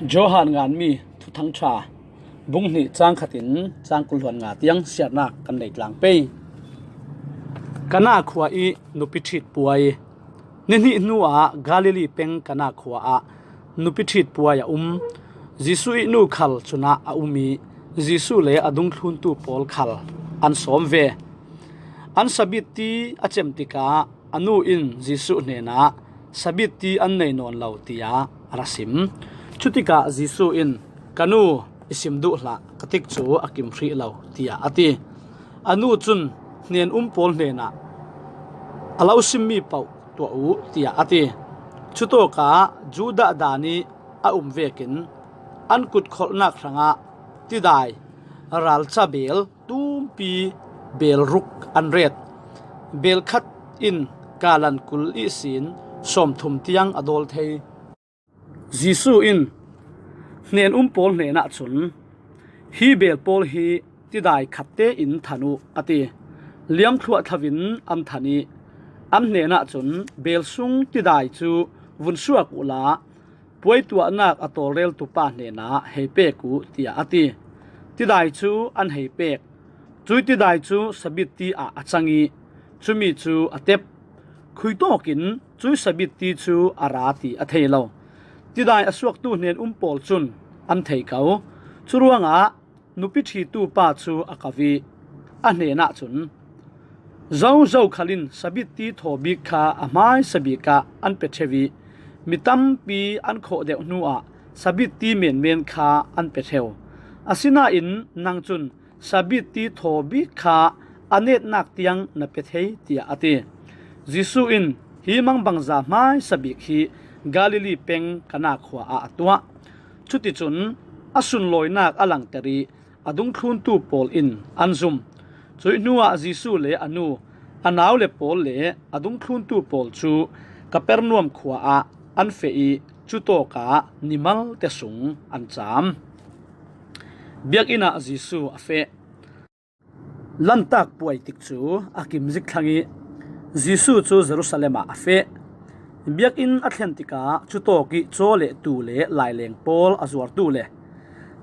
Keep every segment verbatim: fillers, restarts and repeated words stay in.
Johan nganmi Thuthangṭha bung hnih cang khatin cang kul hluan nga tiang siarnak kan nei tlang pei. Kana khua i nupi ṭhit puai. Ni hnih hnuah Galilee peng Kana khua ah nupi ṭhit puai a um. Jesuh i nu khal cunah a um i Jesuh le a dungthluntu pawl khal an sawm ve. An sabitti a cem tikah a nu in Jesuh hnenah, "Sabitti an nei nawn lo," tiah a ra sim. Cutikah Jesuh in, "Ka nu, i sim duh hlah, ka tikcu a kim hrih lo," tiah a ti. A nu cun hnen um pawl hnenah, "A lo simmi paoh tuah uh," tiah a ti. Cutawkah Judah dan i a um vekin an kutkholhnak hrangah tidai, ralca bel tumpi bel ruk an ret. Bel khat in kalan kul ihsin sawmthum tiang a dawl thei. Jesuh in hnen um pawl hnenah cun, "Hi bel pawl hi tidai khat tein than uh," a ti. Liamthluah thlovin an than i an hnenah cun, "Bel sung tidai cu vun suak uhla, puai tuahnak a tawlreltu pa hnenah hei pek uh," tiah a ti. Tidai cu an hei pek. Cui tidai cu sabitti ah a cang i cumi cu a tep. Khuitawkin cui sabitti cu a ra ti a thei lo. Tidai a suaktu hnen um pawl cun an thei ko. Curuangah nupi ṭhitu pa cu a kau i a hnenah cun, "Zozo khal in sabitti thaw bik kha a hmaisa bik ah an pe ṭheu i mi tampi an khawh deuh hnuah sabitti menmen kha an pe ṭheu. Asinain nang cun sabitti thaw bik kha a netnak tiang na pe thei," tiah a ti. Jesuh in hi mangbangza hmaisa bik hi Galilee peng Kana khua ah a tuah. Cuticun a sunlawinak a langter i a dungthluntu pawl in an zum. Cui hnuah Jesuh le a nu, a naule pawl le a dungthluntu pawl cu Kapernaum khua ah an feh i cutawkah ni malte sung an cam. Biakinn ah Jesuh a feh. Lantak puai tikcu a kim zik thlang i Jesuh cu Jerusalem ah a feh. Biakinn a thlen tikah cutawk i caw le tuu le laileng pawl a zuartu le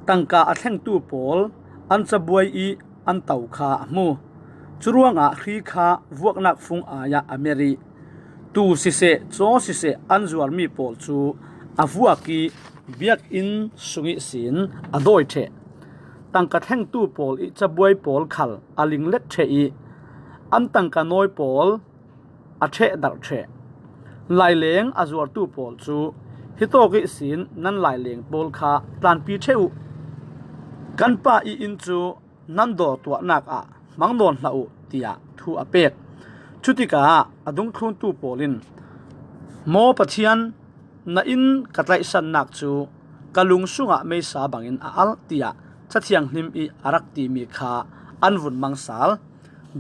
tangka a thlengtu pawl an cabuai i an to kha a hmu. Curuangah hri kha vuaknak fung ai ah a mer i tuu siseh, caw siseh an zuarmi pawl cu a vuak i biakinn sung ihsin a dawi ṭheh. Tangka thlengtu pawl i cabuai pawl khal a linglet ṭheh i an tangka nawi pawl a ṭhehdarh ṭheh. Laileng a zuartu pawl cu, "Hitawk ihsin nan laileng pawl kha tlanpi ṭheh uh. Kan Pa i inn cu nan dawr tuahnak ah hmang nawn hlah uh," tiah thu a pek. Cutikah a dungthluntu pawl in, "Maw Pathian, na inn ka tlaihsannak cu ka lung sungah meisa bangin a alh," tiah Ca Thianghlim i a rak timi kha an vun mang sal.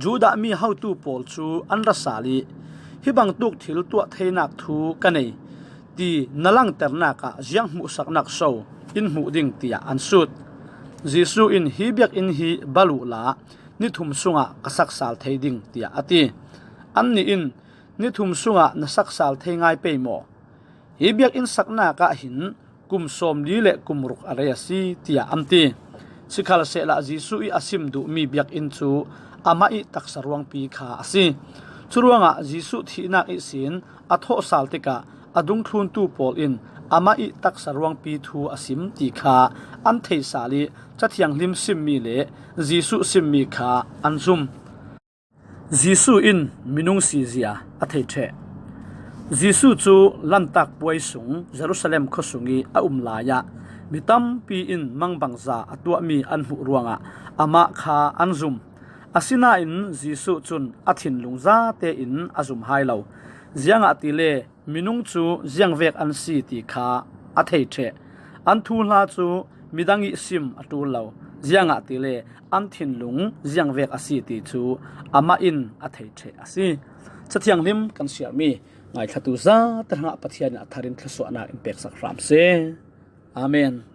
Judah mi hotu pawl cu an ra sal i, "Hi bangtuk thil tuah theinak thu ka nei ti na langternak ah ziang hmuhsaknak so in hmuh ding?" tiah an sut. Jesuh in, "Hi biakinn hi bal uhla ni thum sungah ka sak sal thei ding," tiah a ti. Annih in, "Ni thum sungah na sak sal thei ngai pei maw? Hi biakinn saknak ah hin kum sawmli le kum ruk a rei a si," tiah an ti. Sikhalsehla Jesuh i a sim duhmi biakinn cu amah i taksa ruangpi kha a si. Curuangah Jesuh thihnak ihsin a thawh sal tikah a dungthluntu pawl in amah i taksa ruangpi thu a sim ti kha an thei sal i Ca Thianghlim simmi le Jesuh simmi kha an zum. Jesuh in minung sizia a thei ṭheh. Jesuh cu Lantak puai sung Jerusalem khuasung i a um lai ah mi tampi in mangbangza a tuahmi an hmuh ruangah amah kha an zum. Asinain Jesuh cun a thinlung zate in a zum hai lo. Ziangahtile minung cu ziangvek an si ti kha a thei ṭheh. An thuhla cu midang i sim a ṭul lo. Ziangahtile an thinlung ziangvek a si ti cu amah in a thei ṭheh a si. Ca Thianghlim kan siarmi ngaithlatu zate hrangah Pathian in a thar in thluasuahnak in peksak hram seh. Amen.